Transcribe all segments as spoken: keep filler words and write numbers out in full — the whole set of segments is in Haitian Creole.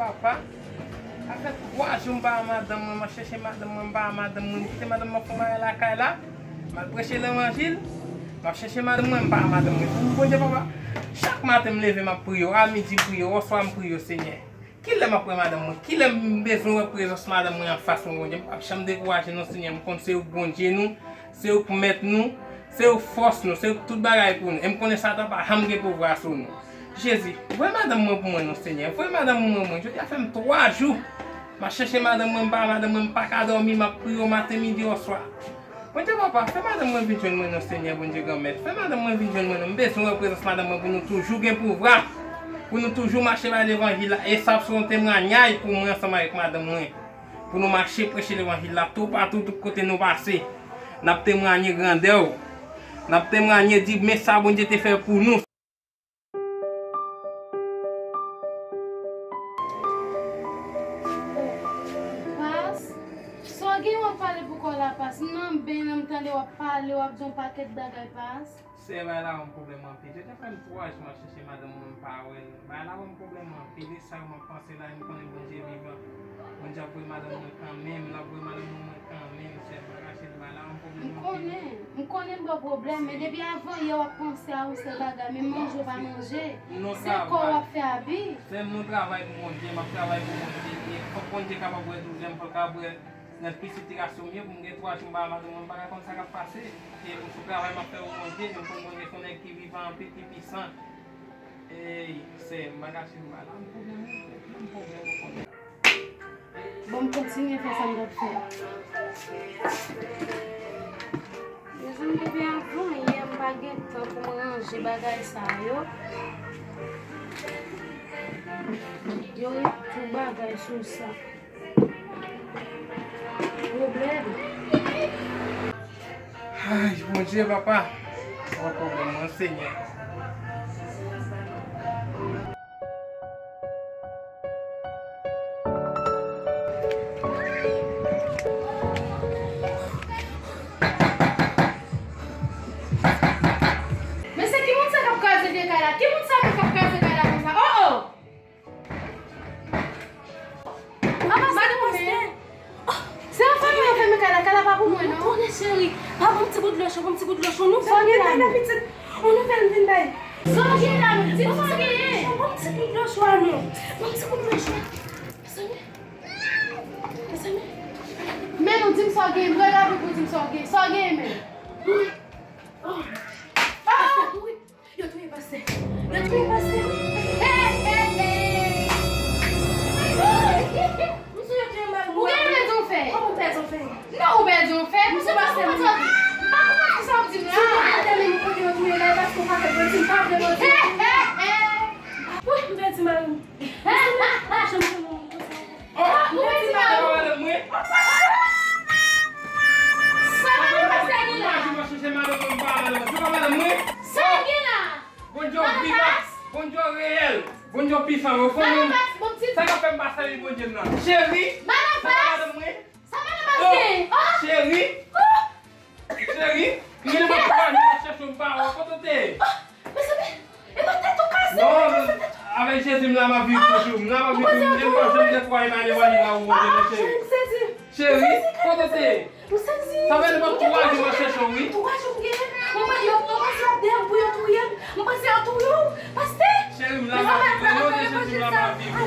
Papa, sa fè twa jou m pa wè madanm mwen, m ap chèche madanm mwen, m pa wè madanm mwen, m kite madanm mwen ap fè yon bagay lakay la, m al preche levanjil, m ap chèche madanm mwen, m pa wè madanm mwen. Bondye papa, chak maten m leve m ap priye w, a midi m priye w, oswa m priye w, Senyè. Kilè m ap wè madanm mwen? Kilè m bezwen wè prezans madanm mwen anfas mwen, Bondye? M p ap janm dekouraje non, Senyè. M konn se ou k Bondye nou, se ou k mèt nou, se ou k fòs nou, se ou k tout bagay pou nou. E m konnen Satan pa janm gen pouvwa sou nou. Jezi, voye madanm mwen pou mwen non, Senyè. Voye madanm mwen pou mwen. Jodi a fè m twa jou m ap chèche madanm mwen, m pa wè madanm mwen, m pa ka dòmi, m ap priye w maten, midi, oswa. Bondye papa, fè madanm mwen vin jwenn mwen non, Senyè, Bondye Granmèt. Fè madanm mwen vin jwenn mwen non. M bezwen wè prezans madanm mwen pou nou toujou gen pouvwa. Pou nou toujou mache bay levanjil la. E sa ap se yon temwanyaj pou mwen ansanm avèk madanm mwen. Pou nou mache preche levanjil la toupatou, tout kote nou pase. N ap temwanye grandè w. N ap temwanye di men sa Bondye te fè pou nou. Pas, sa w gen w ap pale pou kò w la, Pas? M nan benn nan, m tande w ap pale, w ap di yon pakèt bagay, Pas. Sè, bay la ban m pwoblèm anpil. Yo te fè m twa jou m ap chèche madanm mwen, m pa wè l. Bay la ban m pwoblèm anpil. E sa yo m ap panse la, e m konnen Bondye vivan. Bondye ap voye madanm mwen kanmenm, l ap voye madanm mwen kanmenm. Sè, m pa kache l, bay la ban m pwoblèm anpil. M konnen, m konnen m ba w pwoblèm, men depi avan yè w ap panse a yon sèl bagay, men manje w pa manje. Se kò w ap fè abi. Sè m, nou travay pou Bondye, m ap travay pou Bondye. E fòk Bondye kapab wè doulè m, fòk l kapab wè nèt pitit li ka sou m ye pou m gen twa jou m pa wè madanm mwen, m pa ka konn sa k ap pase. E m sou travay m ap fè pou Bondye, e m konn Bondye se yon nèg ki vivan anpil, ki pisan. Ey, sè m, m pa kache m, bay la ban m pwoblèm, wi, ban m pwoblèm, ou konnen. Bon, m kontinye fè sa m t ap fè. Bezwen m leve avan yè, m pa gen tan pou m ranje bagay sa yo. Yo ret tout bagay sou sa. Pwoblèm. Ay, Bondye, papa. Pran pwoblèm mwen, Senyè. Men se ki moun sa k ap kraze vye kay la? Ki moun sa menm k ap kraze kay la konsa? Oh, oh! Papa, se pou mwen. Se yon fanmi yo fèmen kay la, kay la pa pou mwen, non. Konnen, cheri. Pa ban m ti gout dlo cho, ban m ti gout dlo cho. Nou fè vin bay la pitit. On nou fè vin bay. Sa w gen la, non? Di m sa w genyen. Ban m ti gout dlo cho a, non. Ban m ti gout dlo cho. Mezanmi. Mezanmi. Men non, di m sa w genyen. Mwen la pou di m sa w genyen. Sa w genyen, men. Wi. Oh. Ah! Wi. Yo touye pastè. Yo touye pastè. Hey, hey, hey. Misye, yo touye mari m. Ou gen pèdi yon fè? Kòman pèdi yon fè? Non, ou pèdi yon fè. Misye, pastè, m pa konprann sa w di m la. Si w pa tande menm kote yo touye la, e paske w pa fè pèdi, m pa vle pèdi. Hey, hey, hey. Wi, m pèdi mari m. Misye, m pa janm fè moun konsa. Oh, ou pèdi madanm mwen? Sa madanm pastè gen la? Ou pa chèche madanm mwen, m pa madanm mwen. Se pa madanm mwen? Sa l gen la? Bondye vivan, Bondye reyèl, Bondye pisan, ou konnen. Sa k ap fè m pa sèvi Bondye m nan? Cheri, sa pa madanm mwen? Sa madanm pastè? Oh, cheri. Cheri, m gen nenpòt twa jou m ap chèche w, m pa wè w. Kote w te ye? Ah, mezanmi, e pa tèt ou kase, non, e kase tèt ou. Avèk Jezi, m la, m ap viv toujou. M la, m ap viv toujou. M pa janm dekouraje nan levanjil la ou Bondye, non, cheri. Cheri, kote w te ye? Sa fè nenpòt twa jou m ap chèche w, wi. Twa jou m genyen. Mwen, yo, mwen panse y ap dèyè m pou yo touye m. Mwen panse yo touye w, pastè. Cheri, m la, m ap viv. Non, non, Jezi, m la, m ap viv. Non,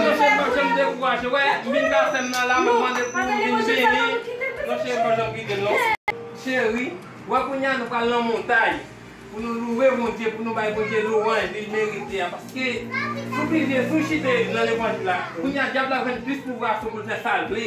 non, cheri, m pa janm dekouraje. Wè, m vin kase m nan la, m mande pou ou vin benyen. Non, cheri, m pa janm kite l, non. Cheri, wè kounye a nou pral nan montay pou nou louwe Bondye, pou nou bay Bondye lwanj li merite a. Paske sou plizyè jou chite nan levanjil la, kounye a dyab la jwenn plis pouvwa sou pou l fè sa l vle.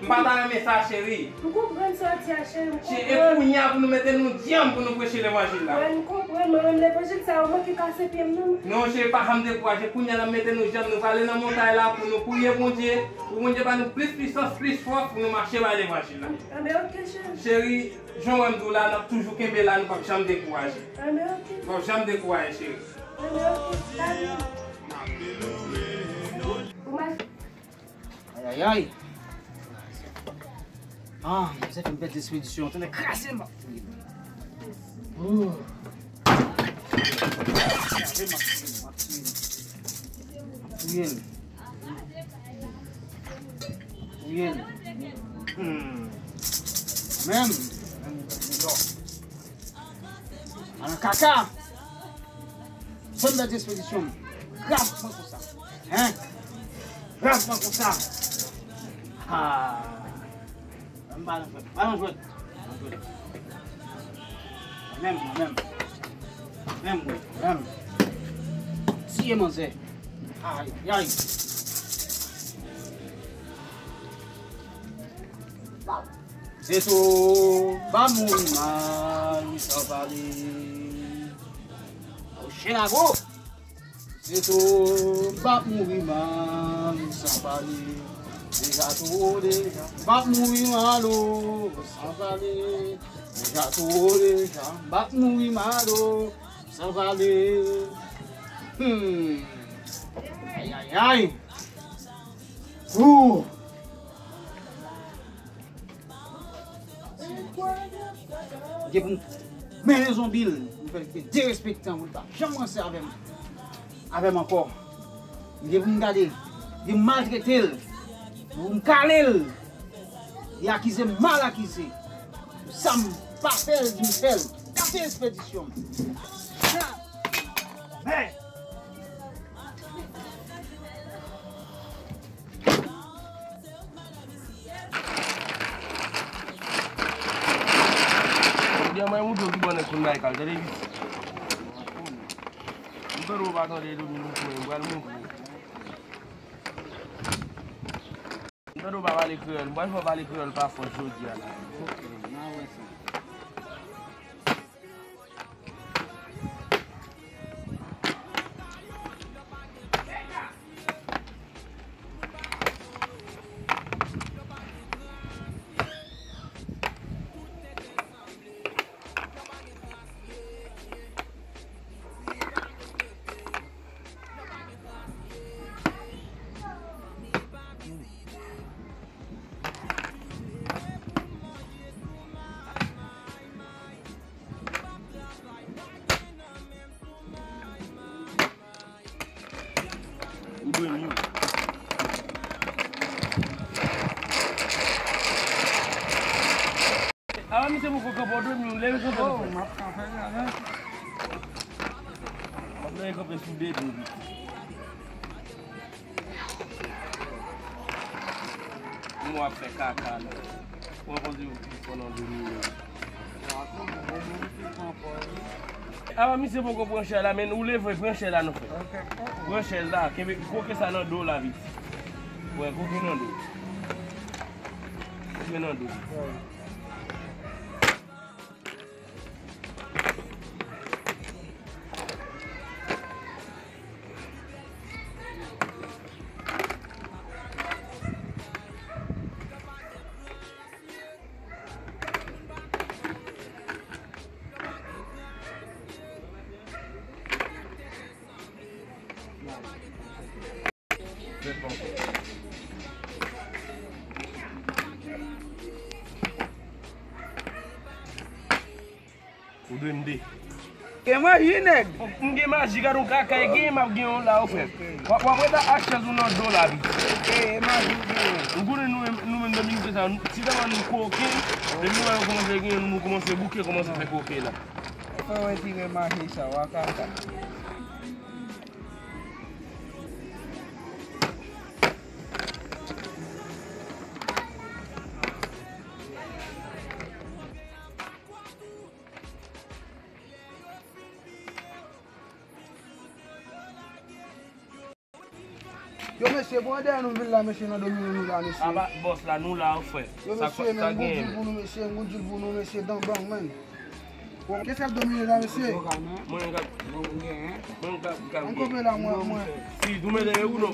M pa ta renmen sa, cheri. M konprann sa w di a, cheri, m konprann. E kounye a pou nou mete nou djanm pou nou preche levanjil la. Wè, m konprann, mwen menm levanjil sa yo manke kase pye m nan. Non, cheri, pa janm dekouraje. Kounye a n ap mete nou djanm, nou prale nan montay la pou nou priye Bondye, pou Bondye ba nou plis pisans, plis fòs pou nou mache bay levanjil la. Anben, oke, cheri. Cheri, jan w wè m di w la, n ap toujou kenbe la, nou p ap janm dekouraje. Anben, oke. Nou p ap janm dekouraje, cheri. Anben, oke. Ayayay. Ah, mizè fè m pèdi espedisyon. Tande kraze m ap touye l. Oh. Kraze m ap touye l. Touye l. Wi. Hmm. Menm. Alan kaka. Fè m pèdi espedisyon m. Gravman konsa. Hein? Gravman konsa. Ah. Ban m balon jwèt. Balon jwèt. Balon jwèt. Menm, menm. Menm, menm. Tiye manzè. Ay, ay. Se tou, pa mouri mal, wi, san pale. Oche lago. Se tou, pa mouri mal, wi, san pale. Deja tou, deja. Pa mouri mal, o, san pale. Deja tou, deja. Pa mouri mal, o, san pale. Hmm. Ay, ay, ay. Ooh. Gen pou m mennen zonbi l, m fè l te derespektan pou l pa janm ranse avè m, avè m ankò. Gen pou m gade, gen pou m maltrete l, pou m kale l. Li akize m mal akize. Sa m pa fè l, di m fè l. Gade espedisyon m. Men! Ebyen, mwen moutre w ki bò nèg konn bay kal, tande wi. M tande w pa tande Dominiken, m pral moutre w. M tande w pa pale kreyòl, m pral fè w pale kreyòl pa fòs jodi a la. Ok, n a wè sa. Ou dwe mute. Avan misye poko kanpe, ou dwe mute, leve kanpe. Oh, m ap kanpe la, men. M ap leve kanpe sou de do. Nou ap fè kaka la. Ou ap poze yon pil fò nan do nou. Avan misye poko pran chè la, men ou leve, pran chè la nou fè. Pran chè la, kenbe koke sa nan do la vit. Pran koke nan do. Koke nan do. Ou dwe mde. Gen maji, nèg. M gen maji, gade yon kaka, e gen m ap gen yon la, ou frè. W ap, w ap ret ak chèz ou nan do la, pi. E maji ou genyen. Nou konnen nou menm, nou menm Dominik se sa, si tèlman nou koken, depi nou wè yo kòmanse gen, nou kòmanse bouke, kòmanse fè koke la. Fò w retire maji sa, w a kaka. Yo, mesye, bon, dèyè nou vin la, mesye, nan domine nou la, mesye. Aba, bòs la, nou la, frè. Yo, mesye, men, m gon dil pou nou, mesye, m gon dil pou nou, mesye, dan bang, men. Bon, kiyès k ap domine la, mesye? Mwen, m k ap, mwen, m k ap, m k ap. Ann kanpe la, mwen, mwen. Si, nou mete ou non.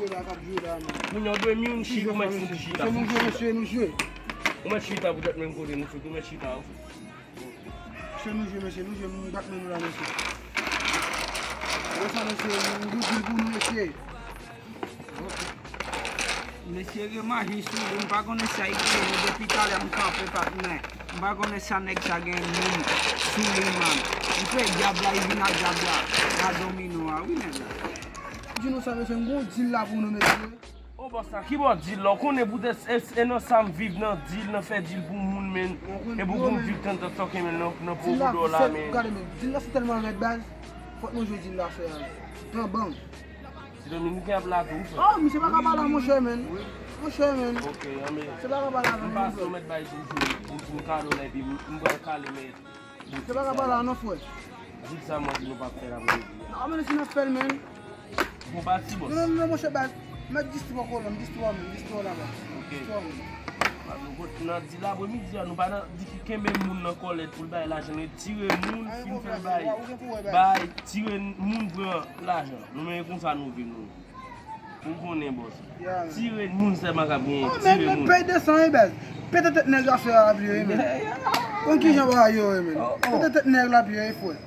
Moun yo dwe moun chita, ou mèt fout chita. Se nou jwe, mesye, nou jwe. Ou mèt chita poutèt menm kote nou fout, ou mèt chita, wi. Mesye, nou jwe, mesye, nou jwe, m bat men nou la, mesye. Wè sa, mesye, m gon dil pou nou, mesye. Mesye, gen maji sou li, m pa konnen sa y gen, men depi talè m kanpe, patnè. M pa konnen sa nèg sa gen moun sou li, man. M fè dyab la, li vin ak dyab la. La domino a, wi, nèg la. Di nou sa, mesye, m gon dil la pou nou, mesye. Bon, bòs la, ki bò dil la? Ou konnen poutèt e, e nan sa m viv, nan dil, nan fè dil pou moun, men. E pou moun viv tann tann toke, men, nan, nan pwopo dò la, men. Gade, men, dil la se tèlman rèd, baz. Fòk nou jwe dil la, frè. Tan ban. Se dominiken ap la tou, frè. Oh, misye pa ka pale, monchè, men. Monchè, men. Ok, anben. Se pa ka pale avè m, bro. M pase, ou mèt bay toujou, pou, pou m kado la, epi m, m pral kale, men. Se pa ka pale, non, frè. Di sa, mwen, di nou pa fè la, mwen. Non, men si n ap fè l, men. Bon, pati, bòs. Non, non, non, monchè, baz. Mèt distri w kolon, distri w menm, distri w la, baz. Ok. Distri w menm. Nan di lapremidi a, nou pa nan di ki kenbe moun nan kòlèt pou l bay lajan, men tire moun, fin fè bay. Bay, tire moun pran lajan. Nou menm konsa nou viv nou. Ou konnen, bòs. Tire moun sèlman k ap genyen, tire moun. Pèy desan, wi, baz. Pete tèt nèg afè a ap ye, wi, men. Konn kijan bagay yo ye, men. Pete tèt nèg la ap ye, wi, frè.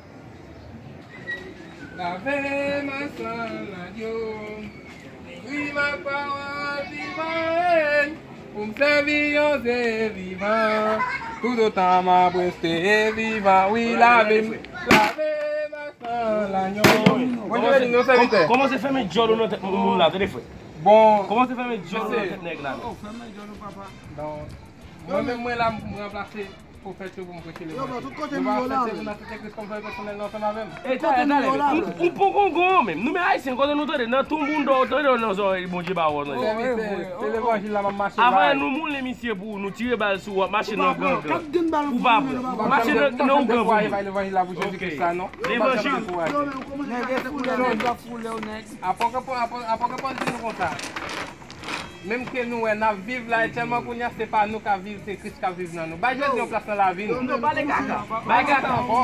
Lave m ak san lagno, wi, m ak pawòl vivan, pou m sèvi yon Dye vivan, toutotan m ap rete vivan, wi, lave m, lave m ak san lagno. Bonjou, nou sèvitè. Kòmanse fèmen djòl ou nan tèt moun la, tande, frè. Bon. Kòmanse fèmen djòl ou nan tèt nèg la. Oh, fèmen djòl ou, papa. Bon. Mwen menm, mwen la, m ranplase pwofèt yo pou m preche levanjil. Yo, bon, tout kote nou yo la, men. Tout kote nou yo la, men. Ou poko gon menm. Nou menm Ayisyen, kote nou tande, nan tonm ou tande, nan zòrèy Bondye ba ou, tande. Sèvitè, se levanjil la m ap mache la. Avan nou moulen misye pou ou, nou tire bal sou ou, w ap mache nan gangan. Ou pa pran. Mache nan, nan ougan pou ou. Bay levanjil la pou Jezi Kris la, non. Levanjil. Nèg e foule, nèg ap foule w, nèg. Apòkè Pòl, apò-, apòkè Pòl di nou konsa. Menm ke nou wè n ap viv la, e tèlman kounye a, se pa nou k ap viv, se Kris k ap viv nan nou. Bay Jezi yon plas nan lavi nou. Non, pale kaka. Bay kaka ankò.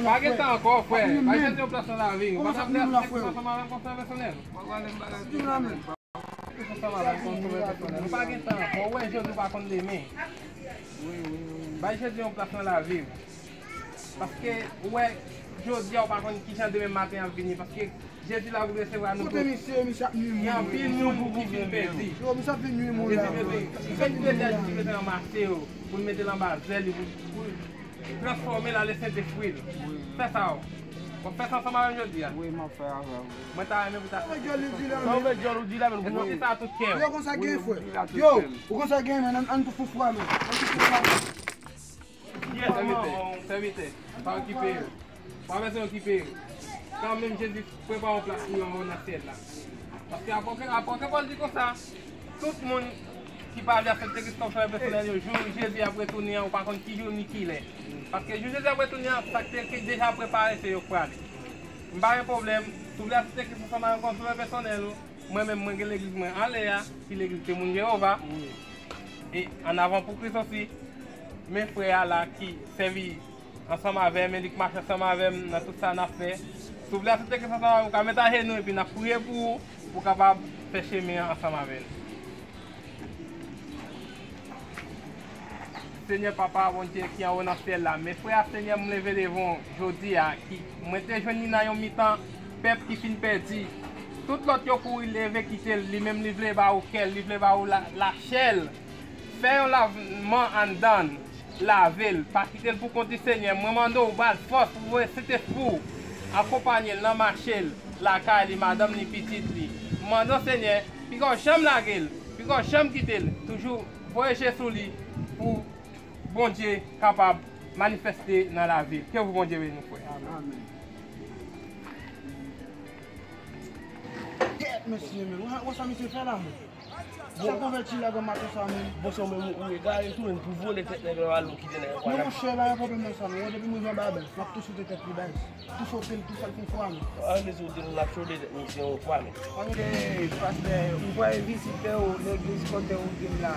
Pa gen tan ankò, frè. Bay Jezi yon plas nan lavi nou. Pa ka vle ap fèt ansanm avè m konsèy pèsonèl. Ansanm avè m konsèy pèsonèl. Nou pa gen tan ankò. Ou wè Jezi pa konn demen. Bay Jezi yon plas nan lavi w. Paske, ou wè, jodi a, ou pa konn kijan demen maten ap vini. Paske Jezi la pou resevwa nou tout. Kote misye, misye ap nwi moun. Gen anpil moun ki fin pèdi. Yo, misye ap vin nwi moun la. Jezi bezwen, li fè n pèdi a, Jezi bezwen ranmase yo, pou l mete l anba zèl li, pou, pou l transfòme l ale Sentespri l. Fè sa, w ap fè sa ansanm avè m jodi a? Wi, m ap fè avè w. Mwen ta renmen pou ta fè. Sa w vle di la, men. Ou santi sa a tout kè w? Yo, konsa gen, frè. Yo, ou konsa gen, men, ann, ann tou foufou a, men. Ann tou foufou a, men. Sèvitè, sèvitè, pa okipe yo. Pa bezwen okipe yo. Kanmenm, Jezi prepare yon plas pou yo anwo nan syèl la. Paske apòkè, apòkè Pòl di konsa, tout moun ki pa vle aksepte Kris kòm sovè pèsonèl yo, jou Jezi ap retounen an, ou pa konn ki jou ni ki lè. Paske jou Jezi ap retounen an, sa k te, ki deja prepare, se yo k prale. M pa gen pwoblèm. Si w vle aksepte Kris kòm sovè pèsonèl ou, mwen menm, mwen gen legliz mwen anlè a, ki legliz Temoun Jewova. E ann avan pou Kris osi. Men frè a la ki sèvi ansanm avè m, e li k mache ansanm avè m nan tout sa n ap fè. Si w vle aksepte Kris ansanm avè m, ou ka met ajenou epi n ap priye pou ou, pou w kapab fè chemen an ansanm avè l. Senyè Papa, Bondye ki anwo nan syèl la, men frè a, Senyè, m leve devan w jodi a, ki mwen te jwenn li nan yon mitan pèp ki fin pèdi. Tout lòt yo kouri leve kite l, li menm li vle ba ou kè l, li vle ba ou la, lachè l. Fè yon lavman anndan l, lave l, pa kite l pou kont li, Senyè. Mwen mande w ba l fòs pou voye Sentespri w akonpanye l nan mache l, lakay li, madanm li, pitit li. M mande w, Senyè, piga w janm lage l, piga w janm kite l. Toujou voye je sou li pou Bondye kapab manifeste nan lavi l. Ke Bondye beni w, frè. Amèn. Kèt, mesye, men. Ou wè sa misye fè la, men? Sa konvèti la, granmaten sa, men. Bon, se ou menm ou egare tou, men pou vole tèt nèg la, al ou kite nèg la. Non, monchè, pa gen pwoblèm nan sa, non. Depi mwen jan babèl, m ap tou soute tèt li, baz. Tou sote l, tou fè l pou fwa, men. An, mesye, ou di nou n ap chode tèt misye yon fwa, men. Ann gen pastè, m pral vizite w legliz kote ou di m la.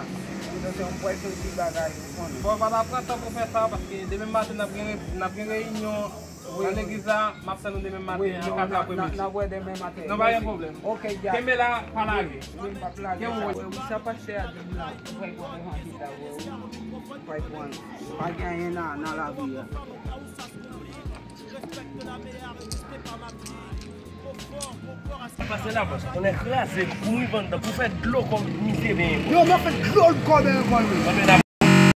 Ou di m pral fè yon ti bagay, ou konnen. Bon, pa ta pran tan pou fè sa, paske demen maten n ap gen, n ap gen reyinyon nan legliz la, m ap tann ou demen maten an, kat apremidi. N ap wè demen maten. Non, pa gen pwoblèm. Ok, guys. Kenbe la, pa lage. Wi, m p ap lage. Kenbe w. Wi, sa pastè a di m la, ou pral pran yon anpil la, wi. Ou pral pran. Pa gen anyen nan, nan lavi a. Pase la, bòs. Konnen kraze, kouri vann dan, pou fè dlo kò misye benyen. Yo, m ap fè dlo kò benyen kò l, wi.